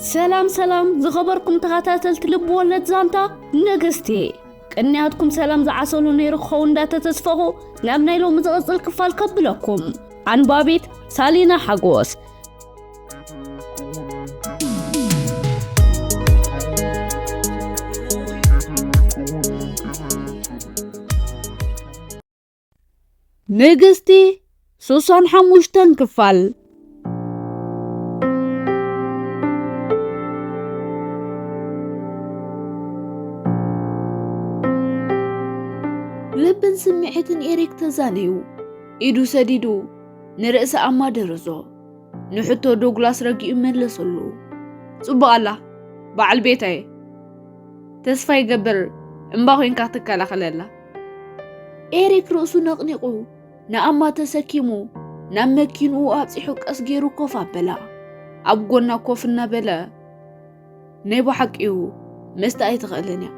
ሰላም ሰላም ዝኸበርኩም ተኸታተልቲ ልብ ወለድ ዛንታ ንግስቲ፣ ቅንያትኩም ሰላም ዝዓሰሉ ነይሩ ክኸውን እንዳተተስፈኹ ናብ ናይ ሎሚ ዝቕጽል ክፋል ከብለኩም። ኣንባቢት ሳሊና ሓጎስ። ንግስቲ ሱሳን ሓሙሽተን ክፋል። ልብን ስምዒትን ኤሪክ ተዛነዩ። ኢዱ ሰዲዱ ንርእሲ ኣማ ደረዞ። ንሕቶ ዶግላስ ረጊኡ መለሰሉ። ጽቡቕ ኣላ፣ በዓል ቤታየ። ተስፋ ይገብር እምባ ኮይንካ ክትከላኸለላ። ኤሪክ ርእሱ ነቕኒቑ ንኣማ ተሰኪሙ ናብ መኪንኡ ኣብጺሑ ቀስ ገይሩ ኮፍ ኣበላ። ኣብ ጎና ኮፍ እናበለ፣ "ናይ ብሓቂኡ መስተ ኣይትኽእልን እያ"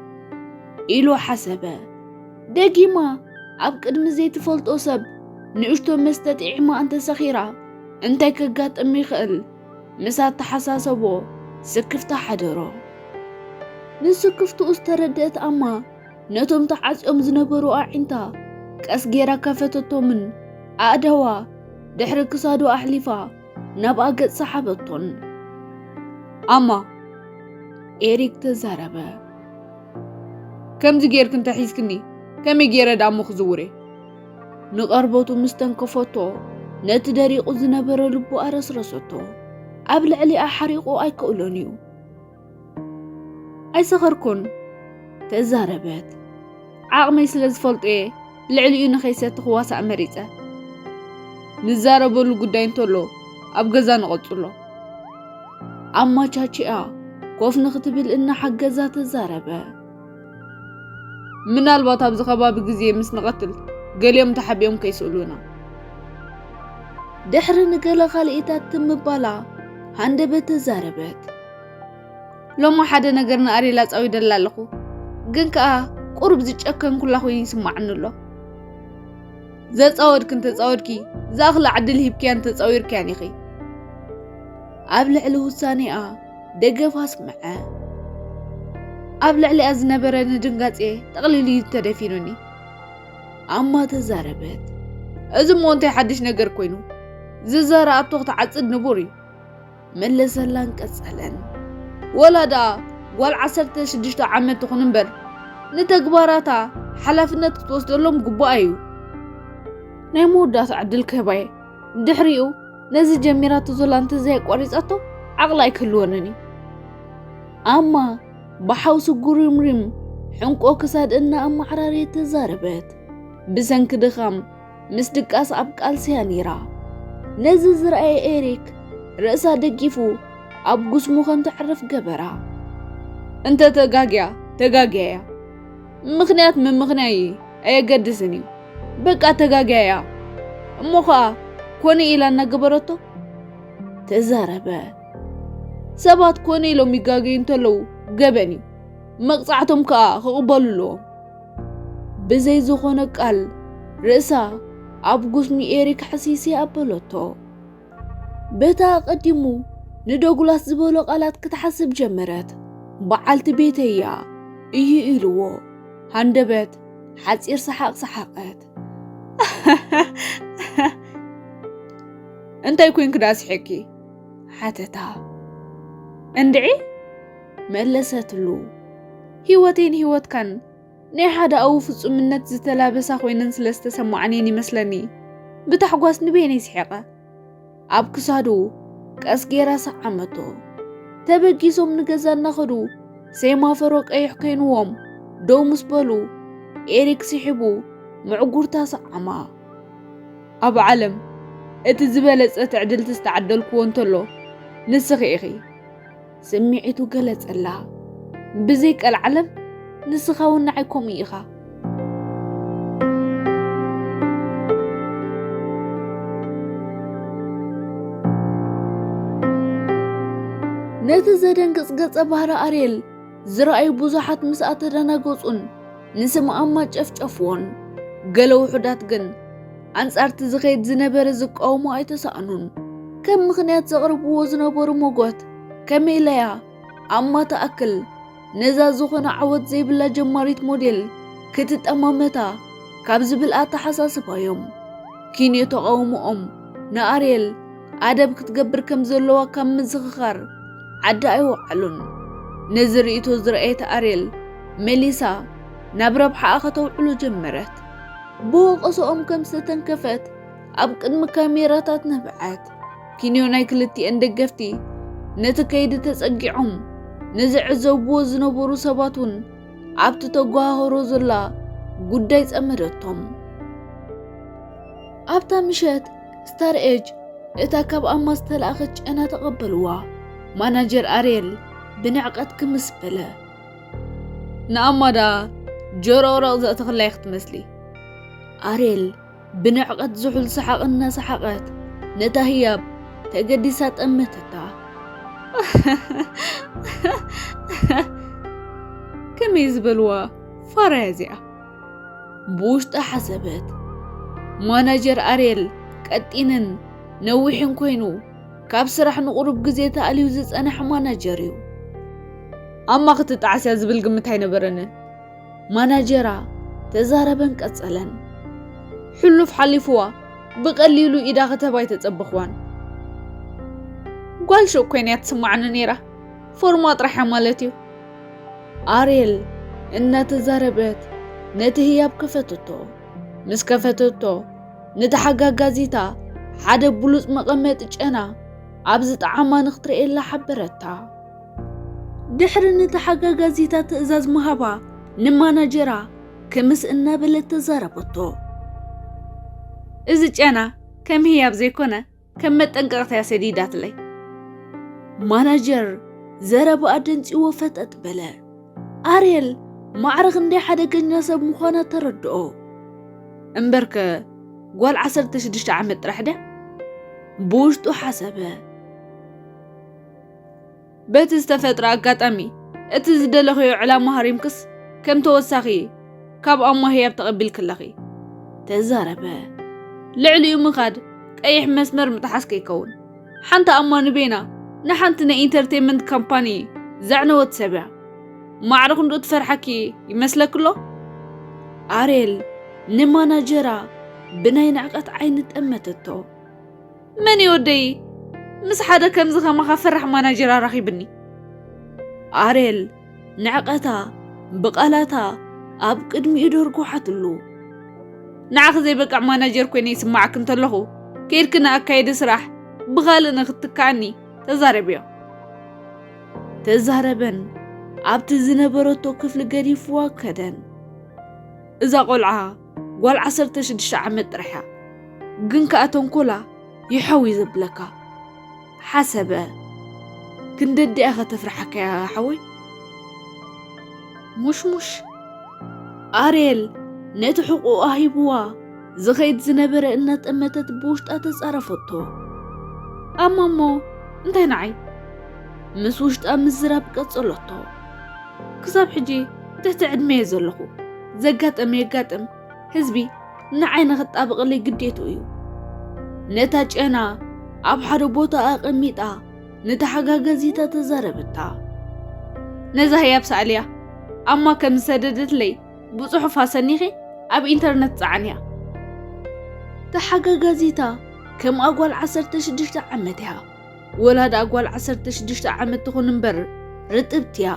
ኢሉ ሓሰበ። ደጊማ ኣብ ቅድሚ ዘይትፈልጦ ሰብ ንእሽቶ መስተ ጥዒማ እንተሰኺራ እንታይ ከጋጥም ይኽእል ምስ ኣተሓሳሰቦ ስክፍታ ሓደሮ። ንስክፍትኡ ዝተረድአት ኣማ ነቶም ተዓጽዮም ዝነበሩ ኣዒንታ ቀስ ገይራ ከፈተቶምን ኣእዳዋ ድሕሪ ክሳዱ ኣሕሊፋ ናብኣ ገጽ ሰሓበቶን። "ኣማ!" ኤሪክ ተዛረበ። "ከምዚ ጌርክ እንተሒዝክኒ ከመይ ገይረ ደኣ እሞ ክዝውር እየ?" ንቐርበቱ ምስ ተንከፈቶ ነቲ ደሪቑ ዝነበረ ልቡ ኣረስረሰቶ። ኣብ ልዕሊኣ ሓሪቑ ኣይክእሎን እዩ። "ኣይሰኸርኩን" ተዛረበት። "ዓቕመይ ስለ ዝፈልጦ እየ ልዕሊኡ ንኸይሰቲ ክዋሳእ መሪጸ። ንዛረበሉ ጉዳይ እንተሎ ኣብ ገዛ ንቐጽሎ" ኣማቻቺኣ ኮፍ ንኽትብል እናሓገዛ ተዛረበ። "ምናልባት ኣብዚ ከባቢ ግዜ ምስ ንቐትል ገሊኦም ተሓቢኦም ከይስእሉና" ድሕሪ ንገለ ካልኢታት ትምባላ ሃንደበት ተዛረበት። "ሎሚ ሓደ ነገር ንኣሬላ ጻዊደላ ኣለኹ፣ ግን ከኣ ቁሩብ ዝጨከንኩላ ኮይኑ ይስማዓኒ ኣሎ" "ዘጻወድክን ተጻወድኪ፣ ዝኣኽላ ዕድል ሂብክያን ተጻዊርክያን ኢኺ" ኣብ ልዕሊ ውሳኔኣ ደገፍ ኣስምዐ። ኣብ ልዕሊኣ ዝነበረ ንድንጋጼ ጠቕሊሉ እዩ ተደፊኑኒ። ኣማ ተዛረበት። "እዚ እሞ እንታይ ሓድሽ ነገር ኮይኑ? ዝዘራኣቶ ክትዓጽድ ንቡር እዩ" መለሰላን ቀጸለን። "ወላ ደኣ ጓል ዓሰርተ ሽዱሽተ ዓመት ትኹን እምበር፣ ንተግባራታ ሓላፍነት ክትወስደሎም ግቡኣ እዩ። ናይ መወዳእታ ዕድል ክህባ እየ። ድሕሪኡ ነዚ ጀሚራቶ ዘላ እንተዘይ ኣቋሪጻቶ ዓቕሊ ኣይክህልወንን እዩ" ኣማ ብሓውሲ ጉሪምሪም ሕንቆ ክሳድ እናኣመዓራረየት ተዛረበት። ብሰንኪ ድኻም ምስ ድቃስ ኣብ ቃልሲ እያ ነይራ። ነዚ ዝረኣየ ኤሪክ ርእሳ ደጊፉ ኣብ ጉስሙ ከም ተዕርፍ ገበራ። "እንተ ተጋግያ፣ ተጋግያ እያ። ምኽንያት ምምኽንያይ ኣየገድስን እዩ። በቃ ተጋግያ እያ። እሞ ኸኣ ኮነ ኢላ እናገበረቶ" ተዛረበ። "ሰባት ኮነ ኢሎም ይጋገዩ እንተለዉ ገበን እዩ። መቕጻዕቶም ከኣ ክቕበሉ ኣለዎም" ብዘይ ዝኾነ ቃል ርእሳ ኣብ ጉስሚ ኤሪክ ሕሲሲ ኣበለቶ። በታ ኣቐዲሙ ንዶግላስ ዝበሎ ቃላት ክትሓስብ ጀመረት። በዓልቲ ቤተያ እዩ ኢልዎ። ሃንደበት ሓጺር ሰሓቕ ሰሓቐት። "እንታይ ኮይንኪ ደኣ ስሒቕኪ?" ሓተታ። "እንድዒ" መለሰትሉ። ህይወቴን ህይወትካን ናይ ሓደ ኣዊ ፍጹምነት ዝተላበሳ ኮይነን ስለ ዝተሰማዓንን ይመስለኒ ብታሕጓስ ንበይነይ ስሒቐ። ኣብ ክሳዱ ቀስ ገይራ ሰዓመቶ። ተበጊሶም ንገዛ እናኸዱ ሴማፈሮ ቀይሕ ከይንዎም ደው ምስ በሉ፣ ኤሪክ ስሒቡ ምዕጉርታ ሰዓማ። ኣብ ዓለም እቲ ዝበለጸ ትዕድልቲ ዝተዓደልክዎ እንተሎ ንስኺ ኢኺ። ስምዒቱ ገለጸላ። ብዘይ ቀልዓለም ንስኻ እውን ንዓይ ከምኡ ኢኻ። ነቲ ዘደንግጽ ገጸ ባህሪ ኣርየል ዝረኣዩ ብዙሓት ምስ ኣተደናገጹን ንስም ኣማ ጨፍጨፍዎን፣ ገለ ውሑዳት ግን ኣንጻርቲ ዝኸይድ ዝነበረ ዝቃወሙ ኣይተሳእኑን። ከም ምኽንያት ዘቕርብዎ ዝነበሩ ሞጎት ከመይ ኢለያ ኣማ ትኣክል ነዛ ዝኾነ ዓወት ዘይብላ ጀማሪት ሞዴል ክትጠማመታ ካብ ዝብል ኣተሓሳስባ እዮም ኪንዮ ተቓውሞኦም ንኣርየል ኣደብ ክትገብር ከም ዘለዋ ካብ ምዝኽኻር ዓዲ ኣይወዓሉን። ነዚ ርእይቶ ዝረኣየት ኣርየል መሊሳ ናብ ረብሓኣ ከተውዕሎ ጀመረት። ብወቐሶኦም ከም ዝተተንከፈት ኣብ ቅድሚ ካሜራታት ነብዐት። ኪንዮ ናይ ክልቲኤን ደገፍቲ ነቲ ከይዲ ተጸጊዖም ንዝዕዘብዎ ዝነበሩ ሰባት እውን ኣብቲ ተጓሃህሮ ዘላ ጉዳይ ጸመደቶም። ኣብታ ምሸት ስታር ኤጅ እታ ካብ ኣማ ዝተላእኸት ጨና ተቐበልዋ። ማናጀር ኣርየል ብንዕቀት ክምስ በለ። ንኣማ ደኣ ጆሮ ረቕ ዘእተኽላይ ክትመስሊ። ኣርየል ብንዕቀት ዝሑል ሰሓቕ እናሰሓቐት ነታ ህያብ ተገዲሳ ጠመተታ። ከመይ ዝበልዋ ፋራ እያ እዚኣ? ብውሽጣ ሓሰበት። ማናጀር ኣርየል ቀጢንን ነዊሕን ኮይኑ፣ ካብ ስራሕ ንቑሩብ ግዜ ተኣልዩ ዝጸንሐ ማናጀር እዩ። ኣማ ክትጣዓስ እያ ዝብል ግምት ኣይነበረንን። ማናጀራ ተዛረበን ቀጸለን። ሕሉፍ ሓሊፍዋ ብቐሊሉ ኢዳ ክትህባ ኣይተጸበኽዋን። ጓል ሹቕ ኮይና እያ ትስምዓኒ ነይራ። ፎርማ ጥራሕ እያ ማለት እዩ። ኣርየል እናተዛረበት ነቲ ህያብ ከፈተቶ። ምስ ከፈተቶ፣ ንተሓጋጋዚታ ሓደ ብሉጽ መቐመጢ ጨና ኣብ ዝጠዓማ ንኽትርእየላ ሓበረታ። ድሕሪ ንተሓጋጋዚታ ትእዛዝ ምሃባ፣ ንማናጀራ ክምስ እናበለት ተዛረበቶ። እዚ ጨና ከም ህያብ ዘይኮነ፣ ከም መጠንቀቕታ እያ ሰዲዳትለይ። ማናጀር ዘረባኣ ደንጺዎ ፈጠጥ በለ። ኣርየል ማዕረ ክንደይ ሓደገኛ ሰብ ምዃና ተረድኦ። እምበርከ ጓል ዓሰርተ ሽዱሽተ ዓመት ጥራሕ ድያ? ብውሽጡ ሓሰበ። በቲ ዝተፈጥረ ኣጋጣሚ እቲ ዝደለኽዮ ዕላማ ሃሪምክስ ከም ተወሳኺ ካብ ኣማ ህያብ ተቐቢልኪ ኣለኺ። ተዛረበ። ልዕሊኡ ምኻድ ቀይሕ መስመር ምጥሓስ ከይከውን። ሓንቲ ኣማ ንበይና ንሓንቲ ናይ ኢንተርቴይንመንት ካምፓኒ ዘዕነወት ሰብ እያ። ማዕረ ክንድኡ ትፈርሓኪ ይመስለኪ ኣሎ? ኣሬል ንማናጀራ ብናይ ንዕቀት ዓይኒ ጠመተቶ። መን እዩ ወደይ? ምስ ሓደ ከምዚ ከማኻ ፈራሕ ማናጀር ኣራኺብኒ። ኣሬል ንዕቀታ ብቓላታ ኣብ ቅድሚኡ ደርጎሓትሉ። ንዓኺ ዘይበቅዕ ማናጀር ኮይነ ይስምዓኪ እንተለኹ፣ ከይድኪ ንኣካየዲ ስራሕ ብኻልእ ንኽትክኣኒ ተዛረብዮ። ተዛረበን ኣብቲ ዝነበረቶ ክፍሊ ገዲፍዋ ከደን። እዛ ቆልዓ ጓል ዓሰርተ ሽዱሽተ ዓመት ጥራሕ እያ፣ ግን ከኣ ተንኮላ ይሐው እዩ ዘብለካ ሓሰበ። ክንደዲኣ ከተፍርሓካ እያ ሓወይ። ሙሽሙሽ ኣሬል ነቲ ሕቁኣ ሂብዋ ዝኸይድ ዝነበረ እናጠመተት ብውሽጣ ተጻረፈቶ። ኣማ እሞ እንታይ ንዓይ? ምስ ውሽጣ ምዝራብ ቀጸለቶ። ክሳብ ሕጂ ትሕቲ ዕድመ እየ ዘለኹ። ዘጋጠመ የጋጥም፣ ህዝቢ ንዓይ ንኽጣበቐለይ ግዴትኡ እዩ። ነታ ጨና ኣብ ሓደ ቦታ ኣቐሚጣ ንተሓጋጋዚታ ተዛረበታ። ነዛ ህያብ ሰኣልያ፣ ኣማ ከም ዝሰደደትለይ ብጽሑፍ ኣሰኒኺ ኣብ ኢንተርነት ጸዓንያ። ተሓጋጋዚታ ከምኣ ጓል ዓሰርተ ሽዱሽተ ዓመት እያ። ወላ ደኣ ጓል ዓሰርተ ሽዱሽተ ዓመት ትኹን እምበር ርጥብቲ እያ።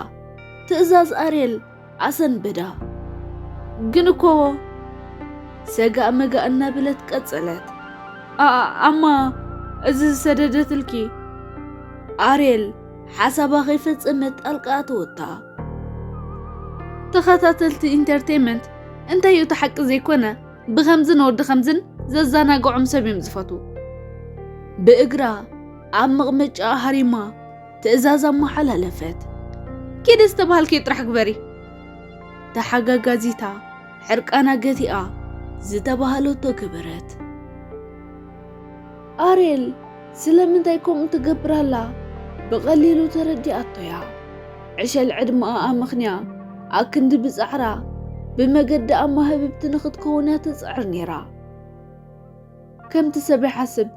ትእዛዝ ኣሬል ኣሰንበዳ። ግን እኮ ሰጋእ መጋእ እናበለት ቀጸለት። ኣኣ፣ ኣማ እዚ ዝሰደደትልኪ። ኣሬል ሓሳባ ከይፈጸመት ጣልቃ ኣተወታ። ተኸታተልቲ ኢንተርቴይመንት እንታይ እዩ እቲ ሓቂ ዘይኮነ ብኸምዝን ወዲ ኸምዝን ዘዘናግዖም ሰብ እዮም ዝፈትዉ። ብእግራ ኣብ መቕመጫኣ ሃሪማ ትእዛዝ ኣመሓላለፈት። ኪዲ ዝተባሃልኪ ጥራሕ ግበሪ። ተሓጋጋዚታ ሕርቃና ገቲኣ ዝተባሃለቶ ገበረት። ኣሬል ስለምንታይ ከምኡ ትገብር ኣላ ብቐሊሉ ተረዲኣቶ እያ። ዕሸል ዕድመኣ ኣመኽንያ ኣክንዲ ብጻዕራ ብመገዲ ኣማ ህብብቲ ንኽትከውን እያ ትጽዕር ነይራ። ከምቲ ሰብ ይሓስብ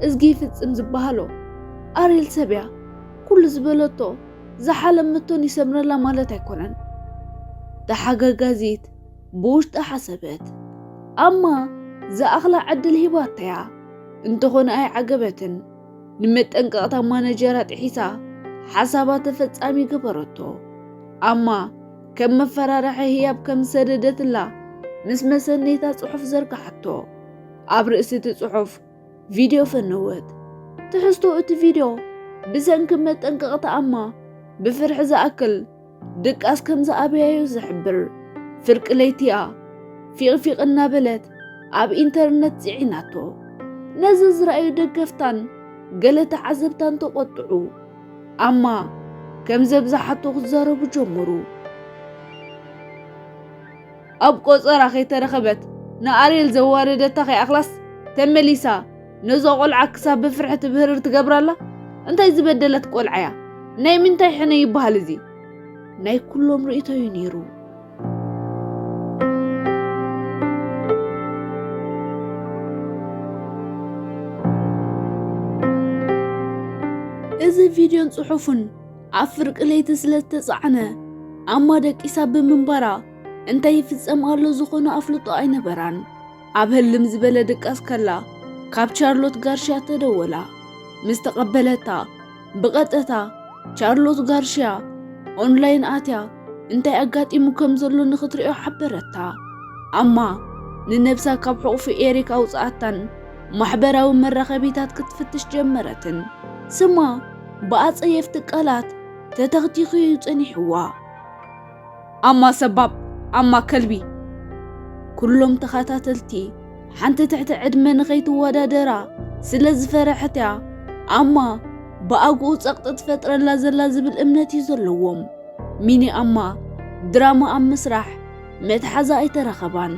እዝጊ ይፍጽም ዝበሃሎ ኣሬል ሰብ እያ። ኩሉ ዝበለቶ ዝሓለመቶን ይሰምረላ ማለት ኣይኮነን። ተሓጋጋዚት ብውሽጣ ሓሰበት። ኣማ ዝኣኽላ ዕድል ሂባታያ እንተኾነ ኣይዓገበትን። ንመጠንቀቕታ ማነጀራ ጥሒሳ ሓሳባ ተፈጻሚ ገበረቶ። ኣማ ከም መፈራርሒ ህያብ ከም ዝሰደደትላ ምስ መሰነይታ ጽሑፍ ዘርግሓቶ። ኣብ ርእሲ እቲ ጽሑፍ ቪድዮ ፈነወት። ትሕዝቶ እቲ ቪድዮ ብሰንኪ መጠንቀቕታ ኣማ ብፍርሒ ዝኣክል ድቃስ ከም ዝኣበያዮ ዝሕብር ፍርቂ ለይቲኣ ፊቕፊቕ እናበለት ኣብ ኢንተርነት ጽዒናቶ። ነዚ ዝረኣዩ ደገፍታን ገለ ተዓዘብታን ተቖጥዑ። ኣማ ከም ዘብዝሓቶ ክዛረቡ ጀመሩ። ኣብ ቆጸራ ከይተረኸበት ንኣርየል ዘዋረደታ ከይኣኽላስ ተመሊሳ ነዛ ቆልዓ ክሳብ ብፍርሒ ትብህርር ትገብራ ኣላ። እንታይ ዝበደለት ቆልዓ እያ? ናይ ምንታይ ሕነ ይበሃል እዚ? ናይ ኩሎም ርእይቶ እዩ ነይሩ። እዚ ቪድዮን ጽሑፍን ኣብ ፍርቂ ለይቲ ስለ ዝተጻዕነ ኣማ ደቂሳ ብምንባራ እንታይ ይፍጸም ኣሎ ዝኾነ ኣፍልጦ ኣይነበራን። ኣብ ህልም ዝበለ ድቃስ ከላ ካብ ቻርሎት ጋርሽያ ተደወላ። ምስ ተቐበለታ ብቐጥታ ቻርሎት ጋርሽያ ኦንላይን ኣትያ እንታይ ኣጋጢሙ ከም ዘሎ ንኽትሪኦ ሓበረታ። ኣማ ንነብሳ ካብ ሕቑፊ ኤሪክ ኣውጽኣታን ማሕበራዊ መራኸቢታት ክትፍትሽ ጀመረትን። ስማ ብኣጸየፍቲ ቃላት ተተኽቲኹ እዩ ጸኒሕዋ። ኣማ ሰባብ፣ ኣማ ከልቢ። ኩሎም ተኸታተልቲ ሓንቲ ትሕቲ ዕድመ ንኸይትወዳደራ ስለ ዝፈረሐት እያ ኣማ ብኣግኡ ጸቕጢ ትፈጥረላ ዘላ ዝብል እምነት እዩ ዘለዎም። ሚኒ ኣማ ድራማ ኣብ ምስራሕ መትሓዛ ኣይተረኸባን።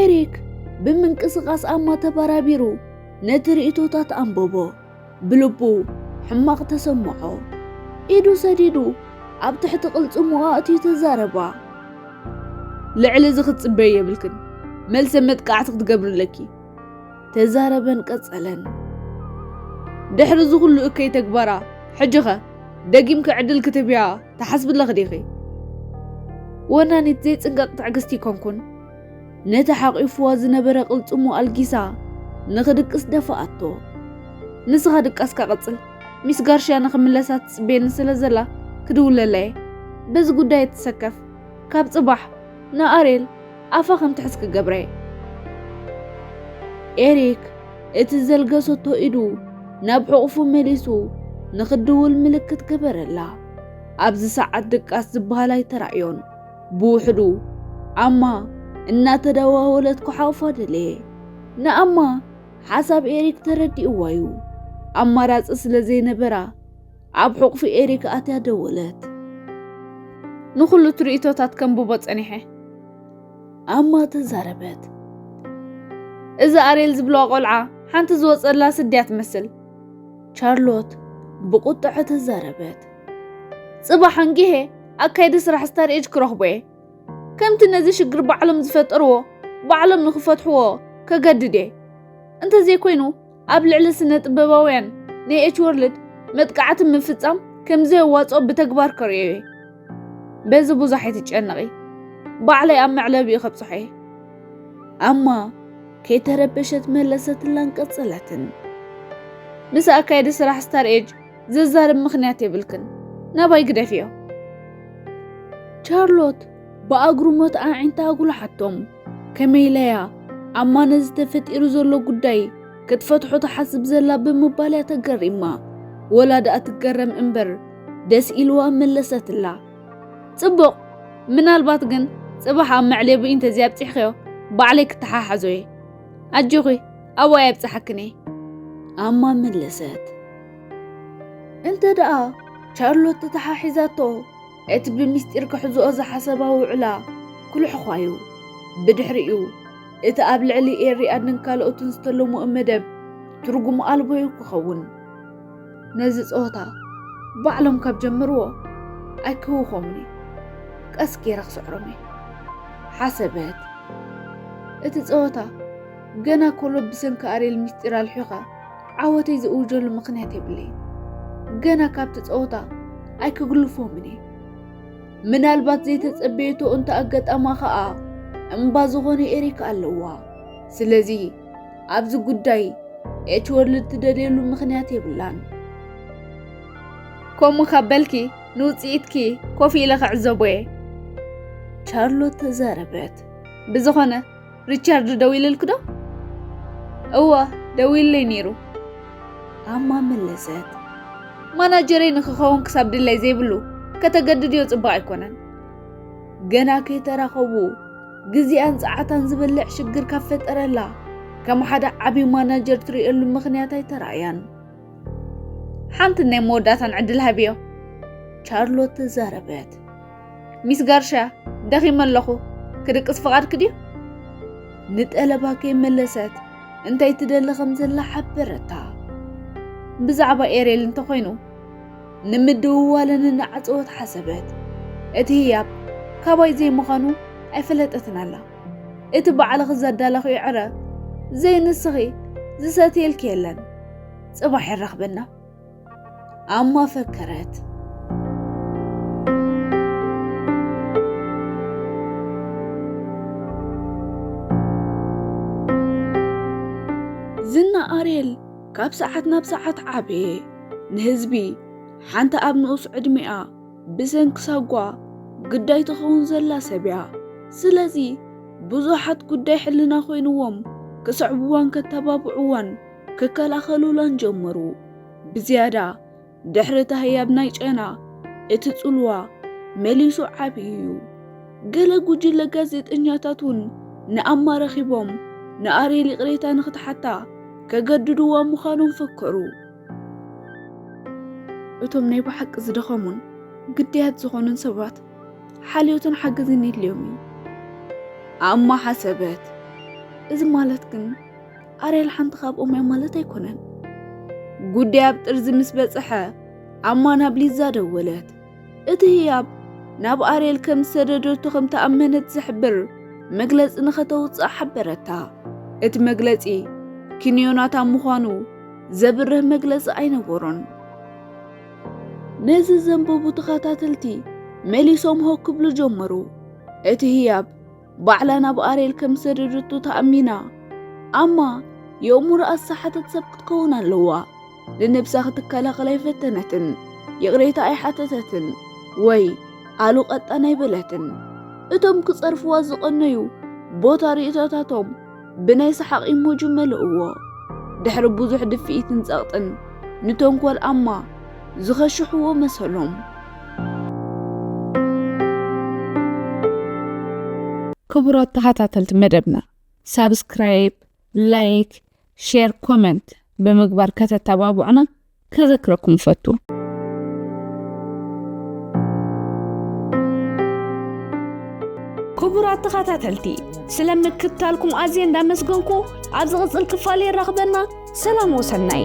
ኤሪክ ብምንቅስቓስ ኣማ ተባራቢሩ ነቲ ርእይቶታት ኣንበቦ። ብልቡ ሕማቕ ተሰምዖ። ኢዱ ሰዲዱ ኣብ ትሕቲ ቅልጽሙ ኣእትዩ ተዛረባ። ልዕሊ እዚ ክትጽበዪ የብልክን። መልሰ መጥቃዕቲ ክትገብሪ ኣለኪ። ተዛረበን ቀጸለን። ድሕሪ እዚ ኩሉ እከይ ተግባራ፣ ሕጂኸ ደጊምኪ ዕድል ክትህብያ ትሓስቢ ኣለኺ ዲኺ? ወናኒት ዘይጽንቀቕ ትዕግስቲ ኣይኮንኩን። ነቲ ሓቒፍዋ ዝነበረ ቅልጽሙ ኣልጊሳ ንኽድቅስ ደፋኣቶ። ንስኻ ድቃስካ ቀጽል። ሚስ ጋርሽያ ንኽምለሳ ትጽበየኒ ስለ ዘላ ክድውለላ እየ። በዚ ጉዳይ ኣይትሰከፍ። ካብ ጽባሕ ንኣሬል ኣፋ ከም ትሕዝ ክገብራ እየ። ኤሪክ እቲ ዘልገሰቶ ኢዱ ናብ ሕቑፉ መሊሱ ንኽድውል ምልክት ገበረላ። ኣብዚ ሰዓት ድቃስ ዝበሃል ኣይተራእዮን። ብውሕዱ ኣማ እናተደዋወለት ክሓቑፋ ደለየ። ንኣማ ሓሳብ ኤሪክ ተረዲእዋ እዩ። ኣማራጺ ስለ ዘይነበራ ኣብ ሕቑፊ ኤሪክ ኣትያ ደወለት። ንኹሉ ትርኢቶታት ከንብቦ ጸኒሐ። ኣማ ተዛረበት። እዚ ኣሬል ዝብልዋ ቆልዓ ሓንቲ ዝወጸላ ስድያ ትመስል። ቻርሎት ብቁጥዐ ተዛረበት። ጽባሕ ኣንጊሄ ኣካይዲ ስራሕ ስታር ኤጅ ክረኽቦ እየ። ከምቲ ነዚ ሽግር ባዕሎም ዝፈጠርዎ ባዕሎም ንኽፈትሕዎ ከገድድ እየ። እንተዘይኮይኑ ኣብ ልዕሊ ስነ ጥበባውያን ናይ ኤች ወርልድ መጥቃዕቲ ምፍጻም ከም ዘየዋጽኦ ብተግባር ከርእዮ እየ። በዚ ብዙሕ ኣይትጨነቒ። ባዕለይ ኣብ መዕለቢኡ ከብጽሖ እየ። ኣማ ከይተረበሸት መለሰትላን ቀጸለትን። ምስ ኣካየዲ ስራሕ ስታር ኤጅ ዘዛርብ ምኽንያት የብልክን። ናባይ ግደፍዮ። ቻርሎት ብኣግርሞት ኣዒንታ ኣጉልሓቶም። ከመይ ኢለያ ኣማ ነዚ ተፈጢሩ ዘሎ ጉዳይ ክትፈትሖ ትሓስብ ዘላ ብምባል እያ ተገሪማ። ወላ ደኣ ትገረም እምበር ደስ ኢልዋ መለሰትላ። ጽቡቕ፣ ምናልባት ግን ጽባሕ ኣብ መዕለቢኡ እንተዘይኣብጺሕክዮ ባዕለይ ክተሓሓዞ እየ። ኣጆኺ፣ ኣብኡ ኣይኣብጽሓክን እየ። ኣማ መለሰት። እንተ ደኣ ቻርሎት ተተሓሒዛቶ፣ እቲ ብምስጢር ክሕዝኦ ዝሓሰባ ውዕላ ክልሕዃ እዩ። ብድሕሪኡ፣ እቲ ኣብ ልዕሊ ኤሪ ኣድን ካልኦትን ዝተለምኦ መደብ ትርጉም ኣልቦ እዩ ክኸውን። ነዚ ጸወታ ባዕሎም ካብ ጀመርዎ ኣይክህውኾምን እዩ። ቀስ ገይረ ክስዕሮም እየ ሓሰበት። እቲ ጸወታ ገና ኮሎ ብሰንኪ ኣሬል ምስጢር ኣልሒኻ ዓወተይ ዝእውጀሉ ምኽንያት የብለይን። ገና ካብቲ ጸወታ ኣይክግልፎምን እየ። ምናልባት ዘይተጸበየቶ እንተ ኣጋጣማ ኸኣ እምባ ዝኾነ ኤሪክ ኣለዋ። ስለዚ ኣብዚ ጉዳይ ኤች ወርልድ ትደልየሉ ምኽንያት የብላን። ከምኡ ካብ በልኪ ንውጽኢትኪ ኮፍ ኢለ ክዕዘቦ እየ። ቻርሎት ተዛረበት። ብዝኾነ ሪቻርድ ደዊልልኪ ዶ? እወ፣ ደዊልለይ ነይሩ። ኣማ መለሰት። ማናጀረይ ንክኸውን ክሳብ ድላይ ዘይብሉ ከተገድድዮ ጽቡቕ ኣይኮነን። ገና ከይተራኸቡ ግዜኣን ጸዓታን ዝበልዕ ሽግር ካብ ፈጠረላ ከም ሓደ ዓቢ ማናጀር ትርእየሉ ምኽንያት ኣይተራእያን። ሓንቲ ናይ መወዳእታን ዕድል ሃብዮ። ቻርሎት ተዛረበት። ሚስ ጋርሻ፣ ደኺመ ኣለኹ። ክድቅስ ፍቓድኪ ድዩ? ንጠለባ ከይመለሰት እንታይ ትደሊ ከም ዘላ ሓበረታ። ብዛዕባ ኤሬል እንተኾይኑ ንምድውዋለን እናዓጸወት ሓሰበት። እቲ ህያብ ካባይ ዘይምዃኑ ኣይፈለጠትን ኣላ። እቲ ባዕልኺ ዘዳለኽዮ ዕረ ዘይንስኺ ዝሰትየልኪ የለን። ጽባሕ የራኽበና። ኣማ ፈከረት። ዝና ኣርየል ካብ ሰዓት ናብ ሰዓት ዓበየ። ንህዝቢ ሓንቲ ኣብ ንኡስ ዕድሚኣ ብሰንኪ ሳጓ ግዳይ ትኸውን ዘላ ሰብ እያ። ስለዚ ብዙሓት ጉዳይ ሕልና ኮይንዎም ክስዕብዋን ከተባብዕዋን ክከላኸሉላን ጀመሩ። ብዝያዳ ድሕሪ እቲ ህያብ ናይ ጨና፣ እቲ ጽልዋ መሊሱ ዓብዪ እዩ። ገለ ጉጅለ ጋዜጠኛታት እውን ንኣማ ረኺቦም ንኣርየል ይቕሬታ ንኽትሓታ ከገድድዋ ምዃኖም ፈከሩ። እቶም ናይ ብሓቂ ዝደኸሙን ግዳያት ዝኾኑን ሰባት ሓልዮትን ሓገዝን የድልዮም እዩ። ኣማ ሓሰበት። እዚ ማለት ግን ኣርየል ሓንቲ ካብኦም እያ ማለት ኣይኮነን። ጉዳይ ኣብ ጥርዚ ምስ በጽሐ ኣማ ናብ ሊዛ ደወለት። እቲ ህያብ ናብ ኣርየል ከም ዝሰደደቶ ከም ተኣመነት ዝሕብር መግለጺ ንኸተውጽእ ሓበረታ። እቲ መግለጺ ኪንዮናታ ምዃኑ ዘብርህ መግለጺ ኣይነበሮን። ነዚ ዘንበቡ ተኸታተልቲ መሊሶም ሆ ክብሉ ጀመሩ። እቲ ህያብ ባዕላ ናብ ኣርየል ከም ዝሰደደቶ ተኣሚና። ኣማ የእምሮኣ ዝሰሓተት ሰብ ክትከውን ኣለዋ። ንነብሳ ክትከላኸል ኣይፈተነትን። ይቕሬታ ኣይሓተተትን ወይ ኣሉ ቀጣን ኣይበለትን። እቶም ክጸርፍዋ ዝቐነዩ ቦታ ርእይቶታቶም ብናይ ሰሓቕ ኢሞጂ መለእዎ። ድሕሪ ብዙሕ ድፍኢትን ጸቕጥን ንተንኮል ኣማ ዝኸሽሕዎ መሰሎም። ክቡራት ተኸታተልቲ መደብና፣ ሳብስክራይብ፣ ላይክ፣ ሼር፣ ኮመንት ብምግባር ከተተባብዑና ከዘክረኩም እፈቱ። ክቡራት ተኸታተልቲ፣ ስለ ምክትታልኩም ኣዝየ እንዳመስገንኩ፣ ኣብ ዝቕጽል ክፋል የራኽበና። ሰላም ወሰናይ።